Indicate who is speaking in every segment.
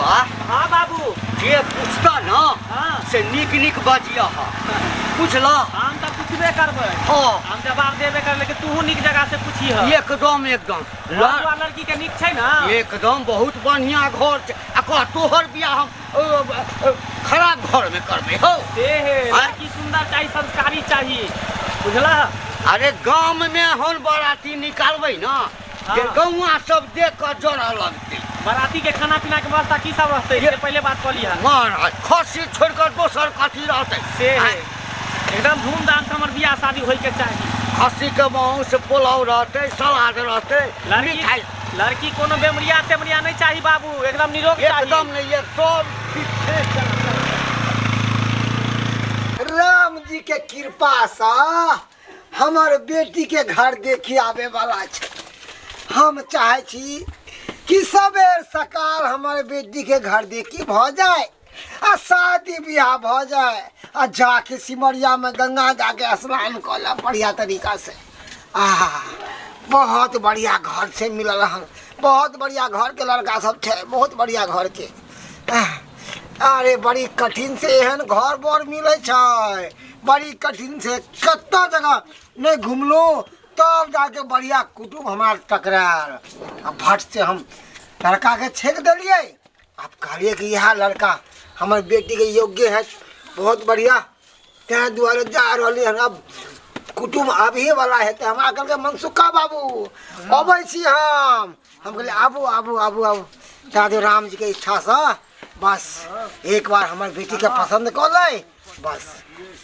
Speaker 1: बौआ।
Speaker 2: हाँ बाबू।
Speaker 1: जे पूछता ना से नीक नीक बजिया, बुझला?
Speaker 2: हम तऽ पुछबे करबै। हम जवाब देबे करबै, लेकिन तूहू नीक जगह से पूछी।
Speaker 1: एकदम एकदम।
Speaker 2: लड़का लड़की के नीक छै ना?
Speaker 1: एकदम बहुत बढ़िया घर छै। आ कह तोहर बियाह हम खराब घर में करबै हौ?
Speaker 2: से हे, लड़की सुंदर चाही, संस्कारी चाही, बुझला?
Speaker 1: अरे गाम में हम बराती निकालबै ना जे गौआ सब देख कऽ जरऽ लगतै।
Speaker 2: बाराती के खाना पीना के व्यवस्था की सब रहतै से पहिले बात कऽ लिहा।
Speaker 1: महाराज, खस्सी छोड़ि कऽ दोसर कथी रहतै?
Speaker 2: से हे, एकदम धूमधाम से हमर बियाह शादी होय के चाही।
Speaker 1: खस्सी के मांस, पुलाव रहतै, सलाद रहतै,
Speaker 2: लड़की
Speaker 1: मिठाई।
Speaker 2: लड़की कोनो बेमरिया तेमरिया नहीं चाही बाबू, एकदम निरोग चाही।
Speaker 1: एकदम नहीं, ये सब ठीक छै।
Speaker 3: राम जी के कृपा से हमर बेटी के घर देखी आवे वाला छै। हम चाहे छी कि सबेर सकाल हमर बेटी के घर देखी भ जाए आ शादी बियाह भ जाए आ जाके सिमरिया में गंगा जाके स्नान कऽ ले बढ़िया तरीका से। आहा, बहुत बढ़िया घर से मिलल हन, बहुत बढ़िया घर के लड़का सब छै, बहुत बढ़िया घर के। आह, अरे बड़ी कठिन से एहन घर बर मिलै छै, बड़ी कठिन से कत्ता जगह नहीं घुमलहुँ तब जाके बढ़िया कुटुम्ब हमरा टकरायल आ भट से हम लड़का के छेक देलियै। आब कहलियै कि इएह लड़का हमर बेटी के योग्य है, बहुत बढ़िया, तैं दुआरे जा रहलियै हन। अब कुटुम्ब आबहे वाला हेतै। हमरा कहलकै मनसुखा बाबू अबै छी हम। हम कहलियै आबू आबू आबू आबू। तादे राम जी के इच्छासँ बस एक बार हमर बेटी के पसंद कऽ लै, बस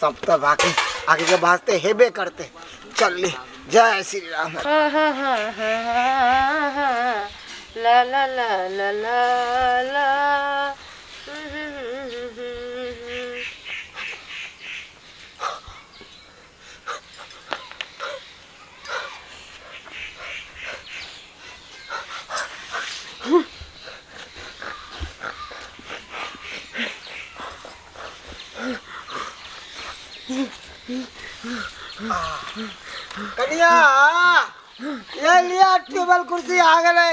Speaker 3: सब तऽ बाकी आगे के वास्ते हेबे करते। चल ली, जय श्री राम।
Speaker 4: ला ला ला ला ला ला।
Speaker 3: कनिया, ये लिया टेबल कुर्सी आ गेलै।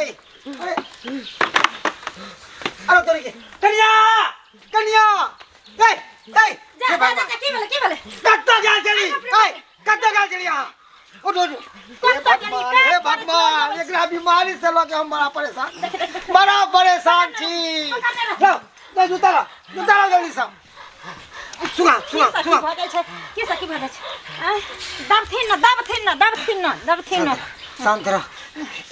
Speaker 3: अरे अरे तोरी के कनिया, कनिया, ए ए
Speaker 4: जा
Speaker 3: हे
Speaker 4: जा
Speaker 3: भगवान।
Speaker 4: जा, की भेलै, की भेलै?
Speaker 3: कत्ता गेल छली? ए कत्ता गेल छली अहाँ? उठ उठ। हे
Speaker 4: कत्ता गेली?
Speaker 3: भगवान, हे भगवान, एकरा बीमारी से लऽ के हम बड़ा परेशान, बड़ा परेशान छी। जाओ जाओ, जूता ला, जूता ला जल्दी से। सुना
Speaker 4: की
Speaker 3: सुना
Speaker 4: सखी
Speaker 3: सुना।
Speaker 4: भऽ जाइ छै, की सखी भऽ जाइ छै? आँय, दबथिन न, दबथिन न, दबथिन न, दबथिन न।
Speaker 3: शांत रह।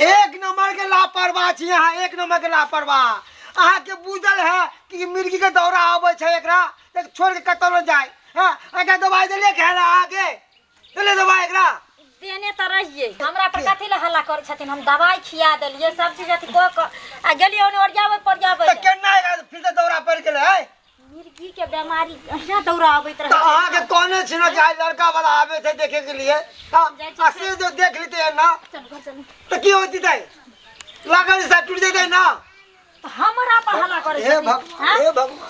Speaker 3: एक नंबर के लापरवाह छी अहाँ, एक नंबर के लापरवाह। अहाँके बुझल है कि मिर्गी के दौरा आबै छै, एकरा तऽ छोड़ के कतौ न जाय। हँ, एकरा दवाइ देलियै खाय लए? अहाँके देलियै दवाइ एकरा?
Speaker 4: देने तऽ रहियै। हमरा पर कथी लए हल्ला करै छथिन? हम दवाइ खिया देलियै, सब चीज अथी कऽ कऽ आ गेलियै ओने ओरियाबै पोरियाबै
Speaker 3: तऽ
Speaker 4: लए।
Speaker 3: केना एकरा फिर से दौरा पड़ि गेलै है?
Speaker 4: मिर्गी के बीमारी अहिना दौरा आबैत रहै
Speaker 3: तऽ
Speaker 4: छै।
Speaker 3: अहाँके कहने छी ने कि आइ लड़का वाला आबै छै देखे के लिए। हँ,
Speaker 4: जाइ छी
Speaker 3: आ से जो देख लेते ना
Speaker 4: चलू घर चलू।
Speaker 3: तऽ की होती तै लागल से टूट जेतै ना।
Speaker 4: तऽ हमरा पर हल्ला करै
Speaker 3: हे
Speaker 4: छथिन।
Speaker 3: भगवान,
Speaker 4: हाँ?
Speaker 3: हे भगवान,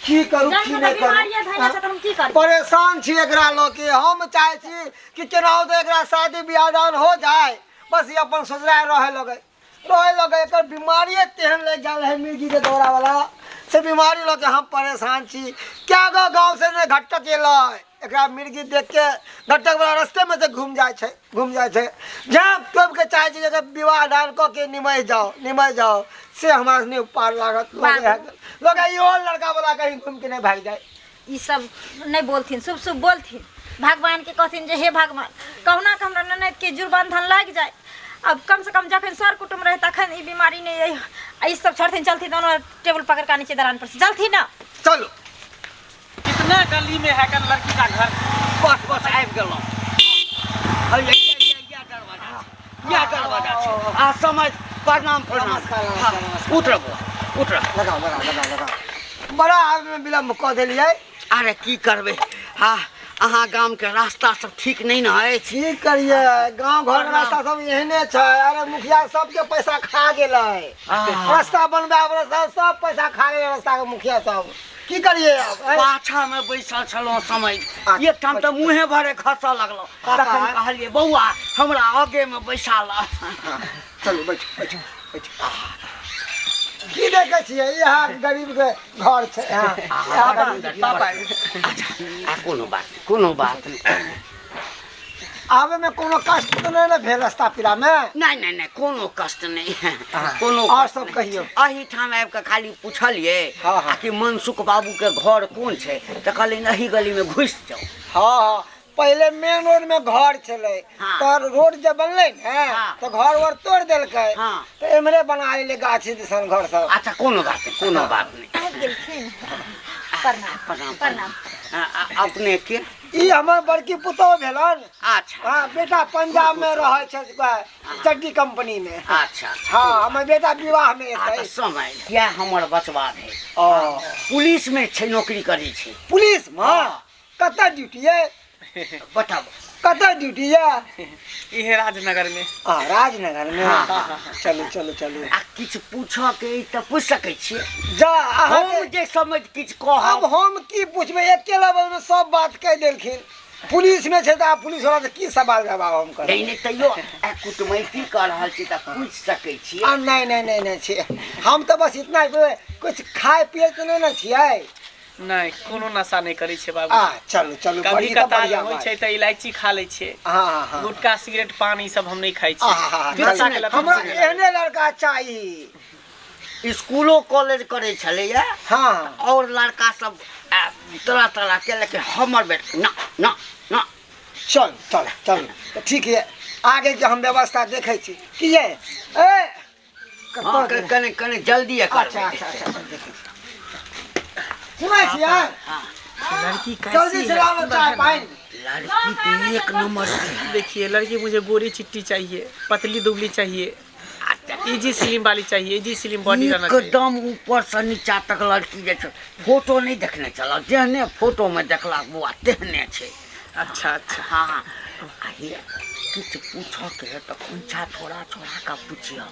Speaker 3: की करू
Speaker 4: जहन
Speaker 3: की
Speaker 4: तऽ
Speaker 3: नहि करू।
Speaker 4: बीमारिये धैले छै तऽ हम की करी?
Speaker 3: परेशान छी एकरा लऽ के। हम चाहै छी कि केनाहु तऽ एकरा शादी बियाह दान हो जाए, बस ई अपन ससुराल रहे लगे, रहे लगे। एकर बीमारिये तेहन लागि गेल है मिर्गी के दौरा वाला, से बीमारी लऽ के हम परेशान छी। क्या गो गाँव से ने घटक एलै, एकरा मिर्गी देख के घटक वाला रस्ते में से घूम जाइ छै, घूम जाइ छै। झाँप तोप के चाहै छी जे विवाह दान कऽ के निमहि जाओ, निमहि जाओ, से हमरा से नहि पार लागत। लगे है, लगे इहो लड़का वाला कहीं घूम के नहीं भागि जाए।
Speaker 4: ई सब नहि बोलथिन, शुभ शुभ बोलथिन। भगवान के कहथिन जे हे भगवान, कहुना के हमरा ननद के जुड़बंधन लागि जाए। अब कम से कम जखन सर कुटुम्ब रहे तखन ई बीमारी नहीं आई। आ ई सब छोड़थिन, चलथिन दोनों टेबुल पकड़ के नीचे दरान पर से चलथिन ना।
Speaker 3: चलो।
Speaker 2: कितना गली में है कर लड़की का घर?
Speaker 1: बस बस, आबि गेलहुँ। हैया, इएह इएह दरवाजा छै, इएह दरवाजा छै। आ समझ, प्रणाम प्रणाम।
Speaker 3: नमस्कार, नमस्कार, नमस्कार।
Speaker 1: उतर बौआ, उतर।
Speaker 3: लगाओ लगाओ लगाओ लगाओ। बड़ा आबे में विलम्ब कऽ देलियै।
Speaker 1: अरे की करबै, हाँ अहाँ गामके रास्ता सब ठीक नहि ने अछि।
Speaker 3: की करियै, गाँव घर के रास्ता सब एहने छै। अरे मुखिया सबके पैसा खा गेलै, रास्ता बनबै वाला सब पैसा खा गेलै रास्ता के मुखिया सब। की करियै आब, आँय?
Speaker 1: पाछा में बैसल छलहुँ समझ, एकठाम तऽ मुँहे भरे खसऽ लगलहुँ, तखन कहलियै बौआ हमरा आगे में बैसा ल।
Speaker 3: चलू बैठू बैठू बैठू। की देखै छियै? यहाँ गरीब के घर छै। यहाँ यहाँ गरीब के घर।
Speaker 2: पापा
Speaker 1: आ कोनो बात नहि, कोनो बात नहि।
Speaker 3: आबे में कोनो कष्ट तऽ नहि ने भेल रास्ता पीरा में?
Speaker 1: नहि नहि नहि, कोनो कष्ट नहि।
Speaker 3: हाँ।
Speaker 1: कोनो
Speaker 3: और
Speaker 1: कष्ट
Speaker 3: सब
Speaker 1: नहि।
Speaker 3: कहियौ।
Speaker 1: एहिठाम आबि कऽ खाली पुछलियै
Speaker 3: हाँ, हाँ।
Speaker 1: आ कि मनसुख बाबू के घर कोन छै, तऽ कहलियै एहि गली में घुसि जाउ।
Speaker 3: हाँ हाँ, पहिले मेन रोड में घर छलै।
Speaker 1: हाँ।
Speaker 3: तऽ रोड जे बनलै ने,
Speaker 1: हाँ।
Speaker 3: तऽ घर वर तोड़ि देलकै।
Speaker 1: हाँ।
Speaker 3: तऽ एम्हरे बना लेले गाछी दिसन घर सब।
Speaker 1: अच्छा, कोनो बात नहि, कोनो बात नहि।
Speaker 4: आबि गेलखिन। प्रणाम।
Speaker 1: प्रणाम।
Speaker 4: प्रणाम।
Speaker 1: अपने के?
Speaker 3: ई हमर बड़की पुतोह भेलन।
Speaker 1: अच्छा।
Speaker 3: हाँ, बेटा पंजाब में रहै छै, चड्डी कंपनी में।
Speaker 1: अच्छा।
Speaker 3: हाँ, हमर बेटा विवाह में
Speaker 1: आ तऽ
Speaker 3: एतै।
Speaker 1: समय किया हमर बचबा भेल।
Speaker 3: ओ
Speaker 1: पुलिस में छै, नौकरी करै छै।
Speaker 3: पुलिस में कतऽ ड्यूटी ये?
Speaker 1: बताबू।
Speaker 3: कतऽ ड्यूटी ये?
Speaker 2: इहे राजनगर में।
Speaker 3: आ राजनगर में।
Speaker 1: हाँ, हाँ।
Speaker 3: चलू चलू चलू।
Speaker 1: आ किछु पूछऽ के अइ तऽ पूछि सकै छियै।
Speaker 3: जा अहाँ
Speaker 1: हम जे समझ किछु कहब।
Speaker 3: अब हम की पूछबै? एके लबज में सब बात कहि देलखिन। पुलिस में छै तऽ आब पुलिस वाला से की सवाल जवाब हम करब?
Speaker 1: नहि नहि, तैयो आ कुटमैती कऽ रहल छी तऽ पूछि सकै छियै।
Speaker 3: आ नहि नहि नहि नहि छियै, हम तऽ बस इतना ही बोलबै, कुछ खाय पिए तऽ नहि ने छियै?
Speaker 2: नहि, कोनो नशा नहि करै छै बाबू।
Speaker 3: आ चलू चलू,
Speaker 2: कभी
Speaker 3: बड़ी तऽ
Speaker 2: कताल
Speaker 3: बढ़िया
Speaker 2: होइ
Speaker 3: बात।
Speaker 2: छै तऽ इलायची खा लै छियै।
Speaker 3: हाँ हाँ हाँ।
Speaker 2: गुटखा, सिगरेट, पान ई सब हम नहि खाइ
Speaker 3: आहा,
Speaker 2: छियै। नशा के लत
Speaker 3: हमरा
Speaker 2: हमसे नहि।
Speaker 3: एहने लड़का चाही।
Speaker 1: स्कूलो कॉलेज करै छलैया।
Speaker 3: हाँ।
Speaker 1: और लड़का सब तरह तरह के, लेकिन हमर बेटा ना ना ना।
Speaker 3: चल चल चल, तऽ ठीक है, आगे के हम व्यवस्था देखै छी की ये ए
Speaker 1: हाँ,
Speaker 3: कतऽ
Speaker 1: कने कने जल्दी करबै।
Speaker 3: अच्छा अच्छा अच्छा, देखै छी। सुनै छियै?
Speaker 2: लड़की
Speaker 3: जल्दी
Speaker 2: कैसी
Speaker 3: से
Speaker 2: है?
Speaker 3: लाओ चाय पानि।
Speaker 1: लड़की तो एक नंबर की है।
Speaker 2: देखिए लड़की, मुझे गोरी चिट्टी चाहिए, पतली दुबली चाहिए, इजी स्लिम वाली चाहिए, इजी स्लिम बॉडी रहना चाहिए।
Speaker 1: एकदम ऊपर से नीचा तक लड़की जे छै, फोटो नहि देखने छलहुँ, जेहने फोटो में देखलक बौआ तेहने छै।
Speaker 2: अच्छा अच्छा।
Speaker 1: हाँ हाँ, आ हे किछु पूछऽ के है तऽ खोंइछा छोड़ा छोड़ा कऽ पूछियौ।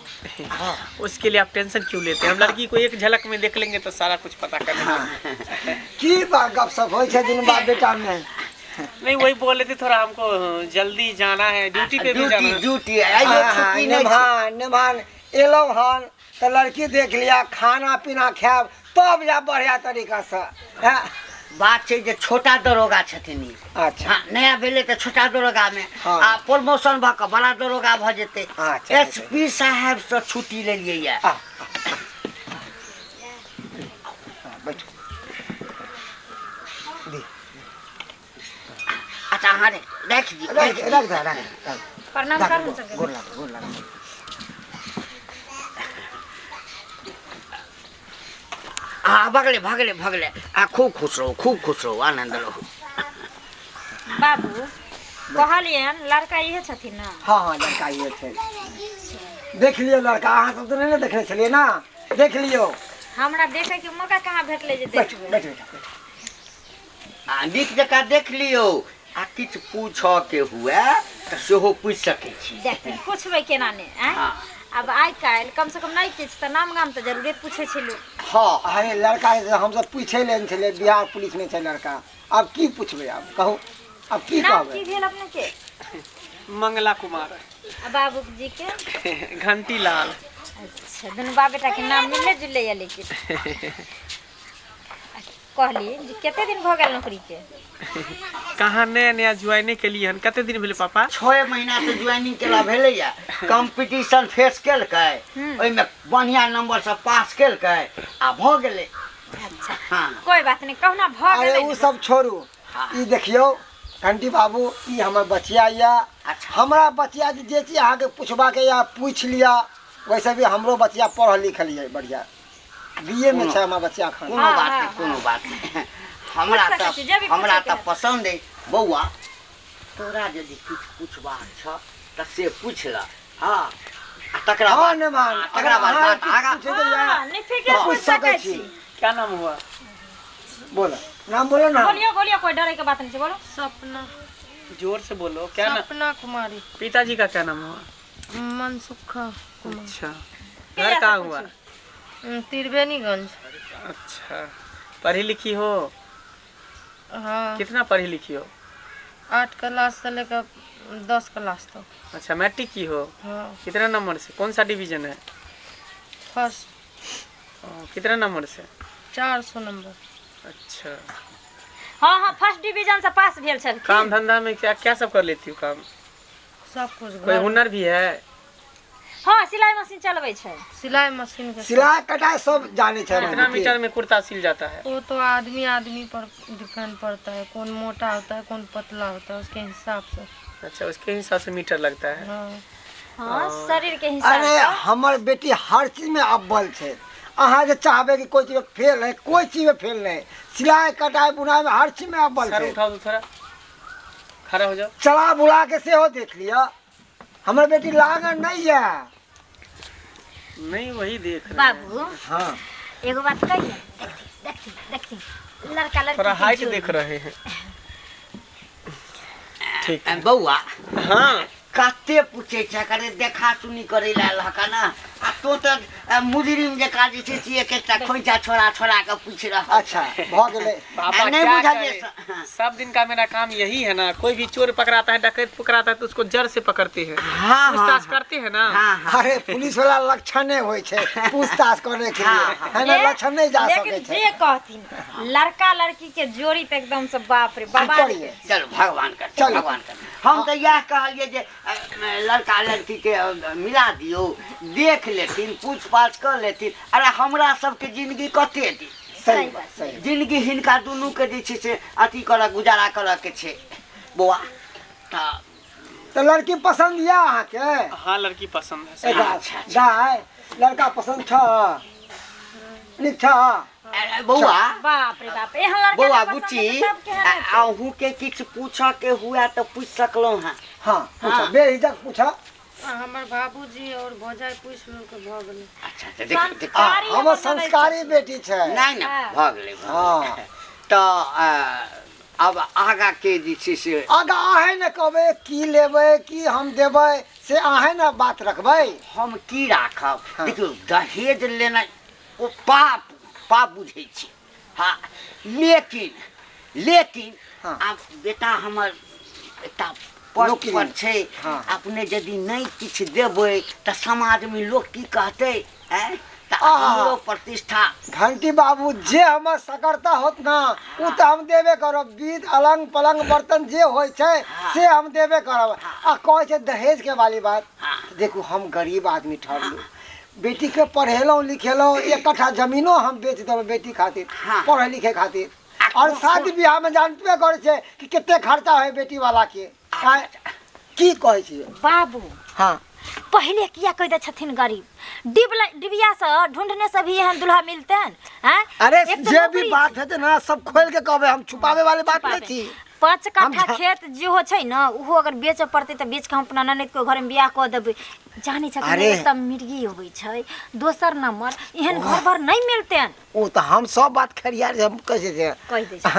Speaker 1: हाँ।
Speaker 2: उसके लिए आप टेंशन क्यों लेते हैं? हम लड़की को एक झलक में देख लेंगे तो सारा कुछ पता कर लेंगे।
Speaker 3: की बात गपशप होइ छै दुनू बाप बेटा में?
Speaker 2: नहीं, वही बोल रहे थे, थोड़ा हमको जल्दी जाना है, ड्यूटी पे भी
Speaker 1: ड्यूटी
Speaker 2: जाना है।
Speaker 1: ड्यूटी आइयो
Speaker 3: हाँ,
Speaker 1: छुट्टी नहि छै।
Speaker 3: निभान निभान एलहुँ हन तऽ लड़की देख लिया, खाना पीना खायब तब जा बढ़िया तरीका से। हाँ।
Speaker 1: बात छै जे छोटा दरोगा छथिन ई।
Speaker 3: अच्छा।
Speaker 1: हाँ, नया भेलै तऽ छोटा दरोगा में।
Speaker 3: हाँ।
Speaker 1: आ प्रमोशन भऽ कऽ बड़ा दरोगा भऽ जेतै।
Speaker 3: अच्छा।
Speaker 1: एस पी साहेब से छुट्टी लेलियै या।
Speaker 3: आ, बैठू। दी।
Speaker 1: अच्छा, अहाँ राखि दियौ,
Speaker 3: राख
Speaker 1: राखि दियौ।
Speaker 3: राख दे, राख राख।
Speaker 4: प्रणाम
Speaker 3: राख,
Speaker 4: करू सबके।
Speaker 3: गोर लागू, गोर लागू।
Speaker 1: आ भगले भगले भगले, आ खूब खुश रहू, खूब खुश रहू, आनंद रहू।
Speaker 4: बाबू, कहलियनि लड़का इहे छथिन ने?
Speaker 3: हाँ हाँ, लड़का ये छै। देख लियौ लड़का, अहाँ सब तऽ नहि ने देखने छलियै ना? देख लियौ।
Speaker 4: हमरा देखै के मौका कहाँ भेटलै जे
Speaker 3: बैठू।
Speaker 4: देखबै।
Speaker 3: बैठू बैठू।
Speaker 1: आ नीक जकाँ देख लियौ, आ किछु पूछऽ के हुए तऽ सेहो पूछि सकै छी।
Speaker 4: देखथिन, पुछबै केना ने आँय?
Speaker 1: हाँ।
Speaker 4: आब आइ काल्हि कम से कम नहि किछु तऽ नाम गाम तऽ जरूरे पूछै छै लोक।
Speaker 1: हाँ।
Speaker 3: अरे लड़का के हमसब पूछै लए ने छलियै, बिहार पुलिस में छै लड़का, आब की पूछबै? आब कहू, आब की
Speaker 4: नाम
Speaker 3: कहबै?
Speaker 4: की भेल अपने के?
Speaker 2: मंगला कुमार।
Speaker 4: आ बाबू जी के?
Speaker 2: घंटी लाल।
Speaker 4: अच्छा, दुनू बाप बेटा के नाम मिलले जुलले या। लेकिन कहली जे कते दिन भऽ गेल नौकरी के?
Speaker 2: कहाँ, नया नया ज्वाइने केलियै हन, कते दिन भेलै पापा?
Speaker 1: 6 महीना से ज्वाइनिंग केला भेलैया, कंपटीशन फेस केलकै, ओहिमे बढ़िया नंबर से पास केलकै आ भऽ गेलै।
Speaker 4: अच्छा।
Speaker 1: हाँ।
Speaker 4: कोई बात नहीं, कहुना भऽ
Speaker 3: अरे
Speaker 4: गेलै
Speaker 3: ओ
Speaker 4: ने।
Speaker 3: सब छोड़ू।
Speaker 1: हाँ।
Speaker 3: ई देखियौ घंटी बाबू, ई हमर बचिया यऽ।
Speaker 1: अच्छा।
Speaker 3: हमरा बचिया जे चीज अहाँके पूछबाके यऽ पूछि लिअ। वैसे भी हमरो बचिया पढ़ल लिखल यऽ, बढ़िया बी ए में छै हमर बचिया एखन।
Speaker 1: कोनो
Speaker 4: हाँ,
Speaker 1: बात
Speaker 4: हाँ,
Speaker 1: नहि, कोनो बात नहि। हमरा
Speaker 4: पूछि सकै
Speaker 1: तऽ
Speaker 4: छी, जे भी
Speaker 1: हमरा
Speaker 4: पूछैके
Speaker 1: तऽ
Speaker 4: हैत।
Speaker 1: पसन्द अइ। बौआ, तोरा यदि किछु पूछबाक छह तऽ से पूछि लह। हँ, आ तकरा
Speaker 3: हाँ
Speaker 1: बाद
Speaker 3: नेमान,
Speaker 1: आ तकरा बाद
Speaker 3: अगर
Speaker 1: बात
Speaker 3: अहाँ
Speaker 1: आगाँ
Speaker 3: किछु पूछैके यऽ,
Speaker 4: हाँ, निफिकिर
Speaker 3: तऽ
Speaker 4: पूछि सकै
Speaker 3: छी।
Speaker 4: छी।
Speaker 2: क्या नाम हुआ?
Speaker 3: बोलो, नाम बोलो ना।
Speaker 4: बोलियो बोलियो, कोई डरे के बात नहीं छै, बोलो।
Speaker 5: सपना।
Speaker 2: जोर से बोलो, क्या नाम?
Speaker 5: सपना कुमारी।
Speaker 2: पिताजी का क्या नाम हुआ?
Speaker 5: मनसुखा कुमार।
Speaker 2: अच्छा, घर कहाँ हुआ?
Speaker 5: त्रिवेणीगंज।
Speaker 2: अच्छा, पढ़ी लिखी हो?
Speaker 5: हाँ।
Speaker 2: कितना पढ़ी लिखी हो?
Speaker 5: 8 क्लास से लेकर 10 क्लास तक।
Speaker 2: अच्छा, मैट्रिक की हो?
Speaker 5: हाँ।
Speaker 2: कितना नंबर से, कौन सा डिवीजन है?
Speaker 5: फर्स्ट।
Speaker 2: ओ, कितना नंबर से?
Speaker 5: 400 नंबर।
Speaker 2: अच्छा।
Speaker 4: हाँ हाँ, फर्स्ट डिवीजन से पास भेल छलखिन।
Speaker 2: काम धंधा में क्या क्या सब कर लेती हो काम?
Speaker 5: सब कुछ।
Speaker 2: कोई
Speaker 5: घर
Speaker 2: हुनर भी है?
Speaker 4: हाँ, सिलाई मशीन चलबै छै।
Speaker 5: सिलाई मशीन के।
Speaker 3: सिलाई कटाई सब जाने छै हमर
Speaker 2: कितना
Speaker 3: बेटी।
Speaker 2: मीटर में कुर्ता सिल जाता है?
Speaker 5: वो तो आदमी आदमी पर डिपेंड पड़ता है, कौन मोटा होता है कौन पतला होता है, उसके हिसाब से।
Speaker 2: अच्छा, उसके हिसाब से मीटर लगता है।
Speaker 5: हाँ।
Speaker 4: हाँ, शरीर के हिसाब
Speaker 3: अरे
Speaker 4: से।
Speaker 3: हमर बेटी हर चीज में अव्वल छै। अहाँ जे चाहबै कि कोई चीज में फेल है, कोई चीज में फेल नहीं। सिलाई कटाई बुनाई में हर चीज में अव्वल
Speaker 2: सर
Speaker 3: छै।
Speaker 2: उठाओ तो थोड़ा, खड़ा हो जाओ।
Speaker 3: चला बुला के सेहो देख लिअ, हमर बेटी लागल नहीं यऽ।
Speaker 2: नहीं, वही देख रहे हैं।
Speaker 4: बाबू,
Speaker 3: हाँ।
Speaker 4: एगो बात कहिए, देखथिन देखथिन देखथिन लड़का लड़की
Speaker 2: थोड़ा
Speaker 4: के
Speaker 2: हाइट
Speaker 4: जोड़ी।
Speaker 2: देख रहे हैं। ठीक है।
Speaker 1: बौआ।
Speaker 2: हाँ।
Speaker 1: कते पूछे छै करे देखा सुनी करे ला लहका ना, आ तो तऽ मुजरिम जकाँ जे छै से एक एकटा खोइचा छोड़ा छोड़ा के पूछि रहल।
Speaker 3: अच्छा, भऽ गेलै।
Speaker 2: पापा
Speaker 1: नहीं
Speaker 2: क्या
Speaker 1: बुझलिए
Speaker 2: करे?
Speaker 1: हाँ।
Speaker 2: सब दिन का मेरा काम यही है ना, कोई भी चोर पकड़ाता है, डकैत पकड़ाता है तो उसको जड़ से पकड़ते हैं।
Speaker 1: हाँ,
Speaker 2: पूछताछ
Speaker 1: हाँ,
Speaker 2: करते हैं ना।
Speaker 1: हाँ हाँ।
Speaker 3: अरे पुलिस वाला लक्षण नहि होइ छै पूछताछ करे के लिए।
Speaker 1: हाँ,
Speaker 3: है ना, लक्षण नहीं जा सकै
Speaker 4: लेकिन
Speaker 3: छै।
Speaker 4: जे कहथिन लड़का लड़की के जोड़ी तऽ एकदम से बाप रे बाबा।
Speaker 3: सुपर ये।
Speaker 1: चलू, भगवान करते,
Speaker 3: चलू।
Speaker 1: भगवान करते। हम तऽ इएह कहलियै जे लड़का लड़की के मिला दियौ, देख लेथिन, पूछ पाछ कऽ लेथिन। अरे हमरा सबके जिंदगी कते दिन?
Speaker 3: सही बात, सही।
Speaker 1: जिंदगी हिनका दुनू के जे छै से अथी करऽ, गुजारा करऽ के छै बौआ। तऽ
Speaker 3: तऽ लड़की पसन्द यऽ अहाँके?
Speaker 2: हाँ, लड़की पसंद है।
Speaker 3: एक दाय, लड़का पसन्द छ? नीक छ?
Speaker 1: बौआ।
Speaker 4: बाप रे बाप, एहन लड़का
Speaker 1: बौआ
Speaker 4: के पसंद
Speaker 1: बुच्ची,
Speaker 4: हेतै सबके हेतै।
Speaker 1: अहूँके किछु पूछऽ के हुए तऽ पूछि सकलहुँ हेँ।
Speaker 3: हाँ, पूछ।
Speaker 1: हाँ।
Speaker 3: बेहिजक पूछ।
Speaker 5: हमर बाबूजी और भौजाई पूछि लेलकै, भऽ गेलै।
Speaker 1: अच्छा, तऽ देख देख।
Speaker 4: संस्कारी
Speaker 3: हमर
Speaker 4: हमर
Speaker 3: संस्कारी बेटी छै।
Speaker 1: नहि नहि,
Speaker 4: हाँ।
Speaker 1: भऽ गेलै, भऽ गेलै।
Speaker 3: हाँ।
Speaker 1: तऽ आब आगाँ के जे छै से
Speaker 3: आगा अहें ने कहबै की लेबै, की हम देबै, से अहें ने बात रखबै।
Speaker 1: हम की राखब?
Speaker 3: हाँ।
Speaker 1: देखियौ, दहेज लेनाइ ओ पाप पाप बुझै छी। हँ, लेकिन लेकिन
Speaker 3: हाँ।
Speaker 1: आब बेटा हमर एकटा पोस्ट
Speaker 3: नौकरी।
Speaker 1: पर छै।
Speaker 3: हाँ।
Speaker 1: अपने यदि नहि किछु देबै तऽ समाजमे लोक की कहतै? आँय, तऽ
Speaker 3: आहा।
Speaker 1: हमरो प्रतिष्ठा।
Speaker 3: घंटी बाबू, जे हमर सकरता होत ना ओ तऽ हम देबे करब। बीज अलंग पलंग बर्तन जे होइ छै से हम देबे करब। आ कहै छै दहेज के वाली बात, देखू हम गरीब आदमी ठहरलू, बेटी के पढ़ेलहुँ लिखेलहुँ, एक कट्ठा जमीनो हम बेच देबै बेटी खातिर,
Speaker 1: हाँ।
Speaker 3: पढ़े लिखे खातिर।
Speaker 1: आ
Speaker 3: और शादी बियाह में जानते करै छै कि कते खर्चा है बेटी वाला के। आँय, की कहै छियै?
Speaker 4: बाबू।
Speaker 3: हाँ।
Speaker 4: पहिले किया कहि दै छथिन गरीब? डिबिया से ढूंढने से भी एहन दूल्हा मिलतन हैं?
Speaker 3: अरे
Speaker 4: एक तऽ
Speaker 3: जे भी
Speaker 4: नौकरी
Speaker 3: बात हेतै ना सब खोल के कहबै, हम छुपावे वाली बात नहीं छी।
Speaker 4: 5
Speaker 3: हम
Speaker 4: कट्ठा खेत जेहो छै ने, ओहो अगर बेचऽ पड़तै तऽ बेच कऽ हम अपना ननैद के घरमे बियाह कऽ देबै। जानै छथिन
Speaker 3: अरे।
Speaker 4: एक तऽ मिर्गी होबै छै, दोसर नंबर एहन घर भर नहि मिलतनि।
Speaker 3: ओ तऽ हम सब बात खरियार हम कहै छै।
Speaker 4: कहि दै छै।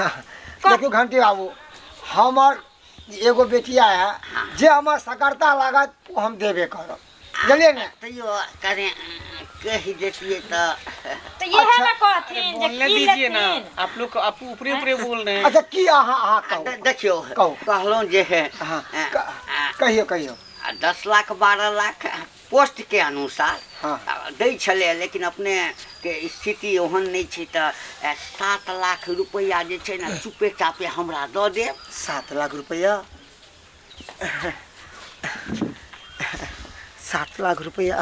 Speaker 3: देखियौ घंटी बाबू, हमर एगो बेटिया है, जे हमर सकरता लागत ओ हम देबे करब, बुझलियै ने?
Speaker 1: तैयो कने कहि देतियै तऽ।
Speaker 4: तऽ इएह ने कहथिन जे
Speaker 2: बोलने
Speaker 4: की
Speaker 2: दीजिए ना।
Speaker 4: लेथिन।
Speaker 2: आप लोग आप ऊपरे ऊपरे बोल रहे हैं।
Speaker 3: अच्छा, की अहाँ अहाँ कहू।
Speaker 1: देखियौ,
Speaker 3: कहू।
Speaker 1: कहलहुँ जे है
Speaker 3: हाँ, कहियौ कहियौ।
Speaker 1: 10 लाख 12 लाख पोस्ट के अनुसार
Speaker 3: हाँ।
Speaker 1: दै छलै, लेकिन अपने के स्थिति ओहन नहि छै तऽ 7 लाख रुपैआ जे छै ने चुपे चापे हमरा दऽ देब।
Speaker 3: 7 लाख रुपैआ, 7 लाख रुपैआ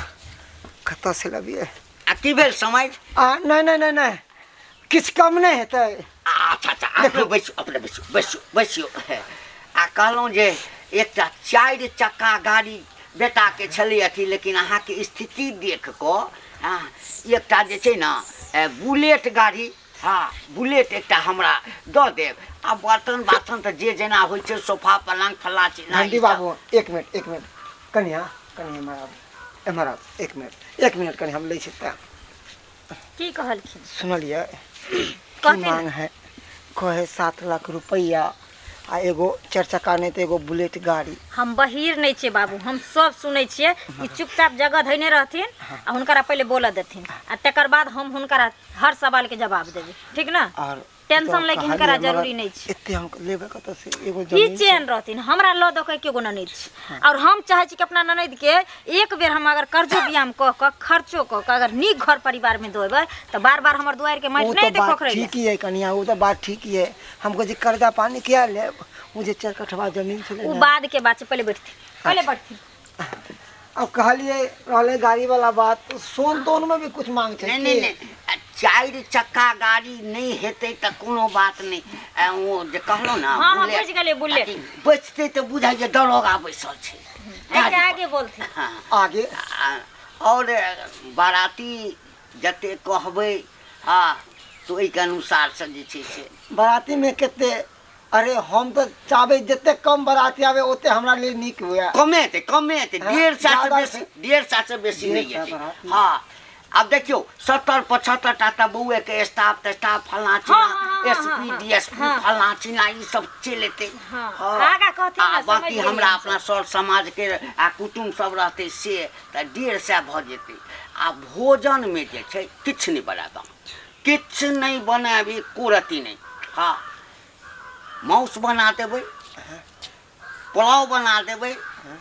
Speaker 3: कतऽसँ लबियै?
Speaker 1: आ की भेल समय?
Speaker 3: आ नहि नहि नहि नहि, किछु कम नहि हेतै?
Speaker 1: अच्छा अच्छा, अपने बैसू, अपने बैसू, बैसू बैसियौ। आ कहलहुँ जे एकटा चारि चक्का गाड़ी बेटाके छलै अथी, लेकिन अहाँके स्थिति देख कऽ हँ एकटा जे छै ने बुलेट गाड़ी, हँ, बुलेट एकटा हमरा दऽ देब। आ बर्तन बासन तऽ जे जेना होइ छै, सोफा पलङ्ग फल्लाँ चिल्लाँ
Speaker 3: घंटी
Speaker 1: ई सब।
Speaker 3: बाबू, एक मिनट एक मिनट, कनिया कनि एम्हर आबू, एम्हर आबू, एक मिनट एक मिनट, कनि हम लै छी तऽ।
Speaker 4: की कहलखिन?
Speaker 3: सुनलियै की?
Speaker 4: कहथिन।
Speaker 3: मांग है, कहे 7 लाख रुपैआ आ एगो चारि चक्का नहि तऽ एगो बुलेट गाड़ी।
Speaker 4: हम बहिर नहि छियै बाबू, हम सब सुनै छियै। ई चुपचाप जगह धैने रहथिन आ हुनकरा पहिले बोलऽ देथिन आ तकर बाद हम हुनकरा हर सवालके जवाब देबै, ठीक ने?
Speaker 3: और
Speaker 4: टेंशन लैके
Speaker 3: कहलियै,
Speaker 4: हिनकरा
Speaker 3: मगर
Speaker 4: जरूरी नहि छै।
Speaker 3: एते हम लेबै कतऽ से एगो
Speaker 4: ई
Speaker 3: जमीन
Speaker 4: चैन रहथिन, हमरा लऽ दऽ के एगो ननैद छै, और हम चाहै छी कि अपना ननैद के एक बेर हम अगर कर्जो बियाम कऽ कऽ खर्चो कऽ कऽ अगर नीक घर परिवार में देबै तऽ बार बार हमर दुआरि के माटि
Speaker 3: ओ
Speaker 4: नहि
Speaker 3: तऽ
Speaker 4: एतै
Speaker 3: बात
Speaker 4: खोखरै लए।
Speaker 3: ठीक है कनिया, ओ तऽ बात ठीक है। हम कहै छी कर्जा पानी किया लेब, ओ जे 4 कट्ठवा जमीन छलै
Speaker 4: ओ
Speaker 3: ने।
Speaker 4: बाद के बात छै, पहिले बैठथिन, पहिले बैठथिन।
Speaker 3: अब कहलिए रहलै गाड़ी वाला बात, तो सोन तोन में भी कुछ मांग छै
Speaker 1: नहि
Speaker 3: की?
Speaker 1: नहि नहि, चारि चक्का गाड़ी नहि हेतै तऽ कोनो बात नहि। ओ जे कहलहुँ ने,
Speaker 4: हाँ,
Speaker 1: बुलेट,
Speaker 4: बुझि गेलियै, बुलेट।
Speaker 1: अथी बचतै तऽ बुझाइ जे दरोगा बैसल छै
Speaker 4: एहिके
Speaker 1: गाड़ी पर।
Speaker 4: आगे बोलथिन।
Speaker 1: हाँ।
Speaker 3: आगे।
Speaker 1: आओर बाराती जते कहबै, हँ, तऽ ओहिके अनुसारसँ जे छै से
Speaker 3: बाराती में कते? अरे हम तऽ चाहबै जते कम बाराती आवे ओते हमरा लिए नीक हुए।
Speaker 1: कमे हेतै, कमे हेतै।
Speaker 3: हाँ,
Speaker 1: 150 से
Speaker 3: ज्यादा
Speaker 1: बेसी 150 से बेसी
Speaker 3: 150
Speaker 1: नहि हेतै।
Speaker 3: बाराती।
Speaker 1: हँ, आब देखियौ, 70-75 टा तऽ बौएके स्टाफ तेस्टाफ फल्लाँ चिल्लाँ,
Speaker 4: हाँ, हाँ,
Speaker 1: एस पी,
Speaker 4: हाँ,
Speaker 1: डी एस पी, फल्लाँ चिल्लाँ, ई सब चलि एतै।
Speaker 4: आगाँ कहथिन
Speaker 1: आ
Speaker 4: ने, समझ
Speaker 1: बाँकी
Speaker 4: गेलियै
Speaker 1: हमरा
Speaker 4: हमसब।
Speaker 1: अपना सर समाजके आ कुटुम्ब सब रहतै, से तऽ 150 भऽ जेतै। आ भोजनमे जे छै किछु नहि बनायब हम, किछु नहि बनायब, एको रत्ती नहि। हँ, मासु बना देबै, पुलाव बना देबै,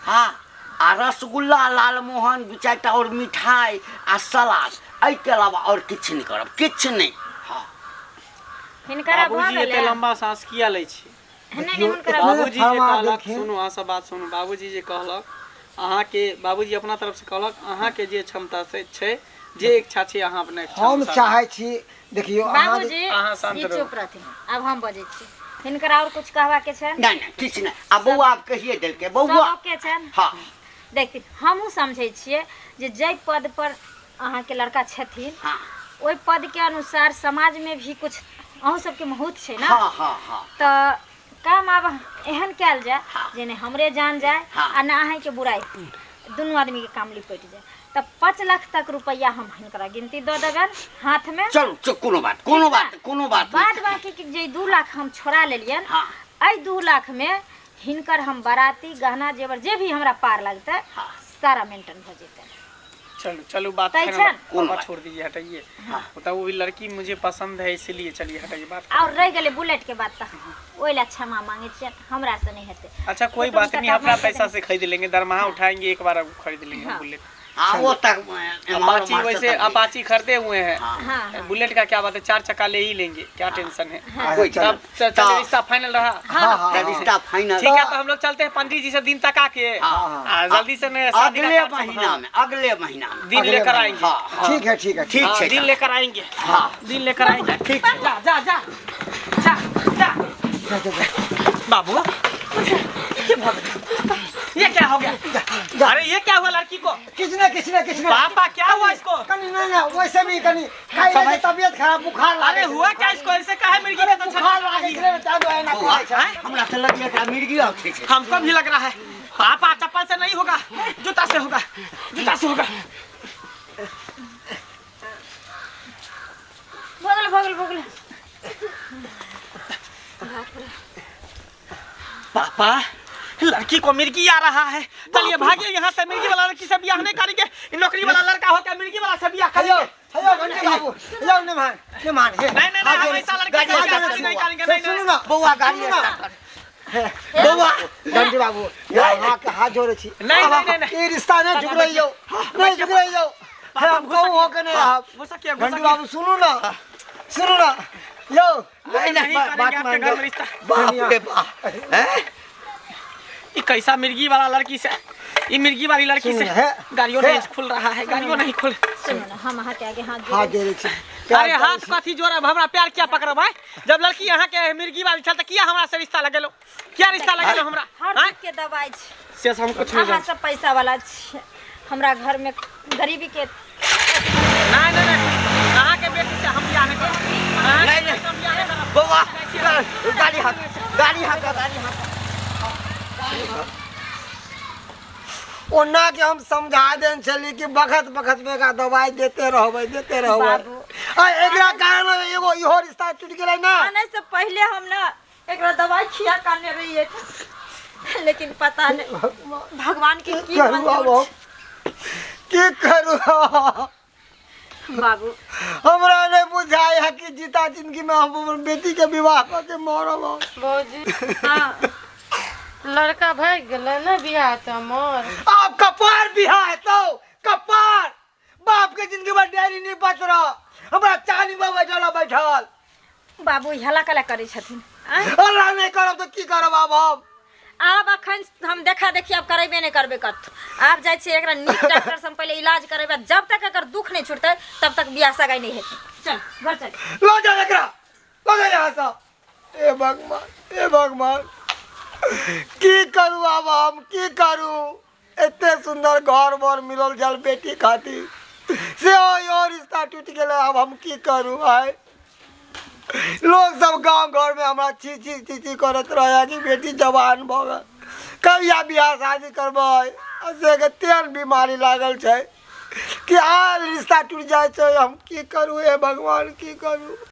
Speaker 1: हँ, आ रसगुल्ला, लालमोहन, 2-4 टा आओर मिठाइ आ सलाद। एहिके अलावा आओर किछु नहि करब, किछु नहि। हँ।
Speaker 4: हिनकरा भऽ
Speaker 2: बाबूजी, एते
Speaker 4: गेलै।
Speaker 2: लंबा सांस किया लै छी?
Speaker 4: नहि नहि, हुनकरा
Speaker 3: इतना
Speaker 2: बाबूजी जे
Speaker 3: फरमा
Speaker 2: कहलक
Speaker 3: देलखिन।
Speaker 2: सुनू, अहाँ सब बात सुनू। बाबूजी जे कहलक अहाँके, बाबूजी अपना तरफ से कहलक, अहाँके जे क्षमता से छै, जे इच्छा छै, अहाँ अपना इच्छा
Speaker 3: हम
Speaker 2: अनुसार।
Speaker 3: चाहै छी, देखियौ अहाँ
Speaker 4: बाबूजी,
Speaker 2: अहाँ शान्त
Speaker 4: ई
Speaker 2: रहू।
Speaker 4: चुप रहथिन, आब हम बजै छी। हिनकरा आओर कुछ कहबाके छनि?
Speaker 1: नहि नहि, किछु नहि। आ बौआ आब कहिए देलकै बौआ।
Speaker 4: सब ओके छनि?
Speaker 1: हँ।
Speaker 4: देखथिन, हमहूँ समझै छियै जे जाहि पद पर अहाँके लड़का छथिन, ओहि पदके अनुसार समाजमे भी कुछ अहूँ सबके महत्व छै ने।
Speaker 1: हँ हँ हँ
Speaker 4: तऽ काम आब एहन कयल जाय जे नहि हमरे जान जाय आ ने अहाँके बुराइ, दुनू आदमीके काम लिपटि जाय। तऽ 5 लाख तक रुपैआ हम हिनकरा गिनती दऽ देबनि हाथमे।
Speaker 1: चलू, कोनो बात, कोनो बात, कोनो बात नहि।
Speaker 4: बाद बाकी के जे 2 लाख हम छोड़ा लेलियनि, एहि 2 लाखमे हिनकर हम बाराती, गहना जेवर जे भी हमरा पार लगतै, सारा मेंटेन भऽ जेतै।
Speaker 2: चलू चलू, बात
Speaker 4: तय
Speaker 2: फाइनल।
Speaker 4: छन?
Speaker 1: कोन
Speaker 2: पापा
Speaker 1: बात?
Speaker 2: छोड़ दीजिए, हटाइए। बताओ, वो भी लड़की मुझे पसंद है, इसीलिए चलिए, हटाइए बात।
Speaker 4: और रहि गेलै बुलेट के बात, तऽ ओहि लए क्षमा मांगे छियनि, हमरा से नहि हेतै।
Speaker 2: अच्छा, कोई
Speaker 4: कुटुम्ब
Speaker 2: बात नहीं,
Speaker 4: टका
Speaker 2: अपना
Speaker 4: मांगि
Speaker 2: पैसा से खरीद लेंगे, दरमाहा उठाएंगे एक बार, खरीद लेंगे हम बुलेट।
Speaker 1: हाँ, वो तक
Speaker 2: अपाची, वैसे अपाची खरीदे हुए हैं।
Speaker 4: हाँ हाँ
Speaker 2: बुलेट का क्या बात है, चार चक्का ले ही लेंगे, क्या टेंशन है?
Speaker 1: कोई
Speaker 2: तब चलिए, रिश्ता फाइनल रहा।
Speaker 3: हाँ हाँ।
Speaker 1: रिश्ता फाइनल।
Speaker 2: ठीक है, तो हम लोग चलते हैं, पंडित जी से दिन तक आके जल्दी से न शादी का
Speaker 1: अगले
Speaker 2: कार्ड सब-
Speaker 1: महीना में, अगले महीना में।
Speaker 2: दिन
Speaker 3: अगले
Speaker 2: लेकर
Speaker 3: महीना।
Speaker 2: आएंगे।
Speaker 1: हाँ हाँ।
Speaker 3: ठीक है, ठीक है, ठीक।
Speaker 1: ठीक
Speaker 2: हाँ,
Speaker 1: छै।
Speaker 2: दिन लेकर आएंगे।
Speaker 1: हाँ।
Speaker 2: दिन लेकर आएंगे, ठीक। जा जा जा जा जा।
Speaker 3: जा, जा, जा।
Speaker 2: बाबू, ये भग ये क्या हो गया? अरे, ये क्या हुआ लड़की को?
Speaker 3: किछु नहीं, किछु नहीं, किछु नहीं।
Speaker 2: पापा, क्या हुआ इसको?
Speaker 3: कनी नहीं नहीं, वैसे भी कनी खाइ ले, तबियत खराब, बुखार
Speaker 2: अरे
Speaker 3: लागे।
Speaker 2: हुआ क्या इसको? ऐसे काहे मिर्गी के तो
Speaker 3: बुखार लागे छलै, ताहि दुआरे एना
Speaker 1: बौआ,
Speaker 3: करै छै।
Speaker 1: हमरा तऽ लगैए एकरा मिर्गी औठै छै।
Speaker 2: हमको भी लग रहा है पापा, चप्पल से नहीं होगा, जूता से होगा, जूता से होगा।
Speaker 4: भऽ गेलै, भऽ गेलै, भऽ गेलै।
Speaker 2: पापा, लड़की को मिर्गी आ रहा है, चलिए भागिए यहाँ से। मिर्गी वाला लड़की से ब्याह नहीं करेंगे। नौकरी वाला लड़का हो क्या मिर्गी वाला से ब्याह
Speaker 3: हेलो।
Speaker 2: करेंगे?
Speaker 3: हेलो घंटी बाबू, हेलो, निमान निमान हे।
Speaker 2: नहीं नहीं नहीं, हम ऐसा लड़की से
Speaker 3: हाथ
Speaker 2: ब्याह
Speaker 3: जोड़ै छी।
Speaker 2: नहीं करेंगे, नहीं
Speaker 3: सुनू
Speaker 2: नहीं।
Speaker 3: ना।
Speaker 1: बौआ, गाड़ी
Speaker 3: सुनू ना।
Speaker 1: स्टार्ट कर।
Speaker 3: बौआ, घंटी बाबू, अहाँके हाथ जोड़ै छी।
Speaker 2: नहीं, नहीं, नहीं, नहीं।
Speaker 3: ई रिश्ता नहीं ठुकरैयौ, नहीं ठुकरैयौ। हे, हम कहूँ हो के नहीं रहब।
Speaker 2: घुसा किया, घुसा
Speaker 3: घंटी
Speaker 2: किया।
Speaker 3: बाबू, सुनू ना, सुनू ना यौ।
Speaker 1: नहीं
Speaker 2: नहीं
Speaker 1: नहीं
Speaker 2: करेंगे
Speaker 3: बात
Speaker 2: आपके
Speaker 3: मान
Speaker 2: घर
Speaker 3: जाओ।
Speaker 2: में रिश्ता।
Speaker 1: बाप रे बाप, हैं?
Speaker 2: ये कैसा मिर्गी वाला लड़की से, ये मिर्गी वाली लड़की से
Speaker 3: सुन, हे,
Speaker 2: गाड़ियों
Speaker 3: हे।
Speaker 2: नहीं खुल रहा है, गाड़ियों नहीं खुल।
Speaker 4: सुनू ने, हम अहाँके आगे हाथ
Speaker 3: हाथ
Speaker 4: जोड़ै
Speaker 3: जोड़ै छी।
Speaker 2: अरे, हाथ कथी जोड़ब? हमरा प्यार क्या पकड़ब है? जब लड़की यहाँ के मिर्गी वाली छल तऽ किया हमरा से रिश्ता लगेलो? क्या रिश्ता लगेलो हमरा?
Speaker 4: हर
Speaker 2: आँय?
Speaker 4: दुख के दवाइ छै।
Speaker 2: से हम कुछ नहीं
Speaker 4: अहाँ
Speaker 2: जानते।
Speaker 4: सब पैसा वाला छियै, हमरा घरमे गरीबी के
Speaker 2: नहीं नहीं नहीं, अहाँ के बेटी से हम बियाह नहीं करब। अहाँ के
Speaker 1: नहीं,
Speaker 2: बेटी से हम बियाह नहीं करब।
Speaker 1: बौआ, गाड़ी हाथ, गाड़ी हाथ, गाड़ी हाथ।
Speaker 3: ओना के हम समझा देन छली कि बखत बखत में एकरा दवाई देते रहबै, देते रहबै।
Speaker 4: बाबू।
Speaker 3: आ एकरा कारण एगो इहो रिश्ता टूटि गेलै ना।
Speaker 4: आने से पहले हम ना एकरा दवाई खिया काने रहिए, लेकिन पता नहीं भगवान के की
Speaker 3: करू
Speaker 4: मंजूर
Speaker 3: आब हम?
Speaker 4: छै।
Speaker 3: की करू?
Speaker 4: बाबू।
Speaker 3: हमरा नहीं बुझाय है कि कि जीता जिंदगी में हम अपन बेटी के विवाह कऽ के मरब हम।
Speaker 5: भौजी
Speaker 4: हाँ
Speaker 5: लड़का भागि गेलै ने बियाह तऽ हमर
Speaker 3: आब कपार बिहा हेतौ कपार बाप के जिंदगी में डायरी नहीं बच रहा हमरा चाली में बैठल है बैठल
Speaker 4: बाबू ई हल्ला कला करै छथिन आँय?
Speaker 3: अल्लाह नहीं करब तो की करब आब हम
Speaker 4: आब अखन हम देखा देखी आब करेबे नहि करबै कतौ आब जाइ छियै एकरा नीक डॉक्टर से हम पहिले इलाज करेबै जब तक एकर दुख नहि छुटतै तब तक बियाह सगाइ नहि हेतै चल घर चल
Speaker 3: लऽ जाओ एकरा लऽ जाओ यहाँ से हे भगवान हे भगवान की करू आब हम की करू एते सुन्दर घर बर मिलल छल बेटी खातिर से इहो रिश्ता टूटि गेलै आब हम की करू आइ लोग सब गांव घर में हमरा छी छी छी छी करत रहे कि बेटी जवान भऽ गेल कहिया बियाह शादी करबै आ से के तेहन बीमारी लागल छै कि आल रिश्ता टूटि जाइ छै हम की करू हे भगवान की करू।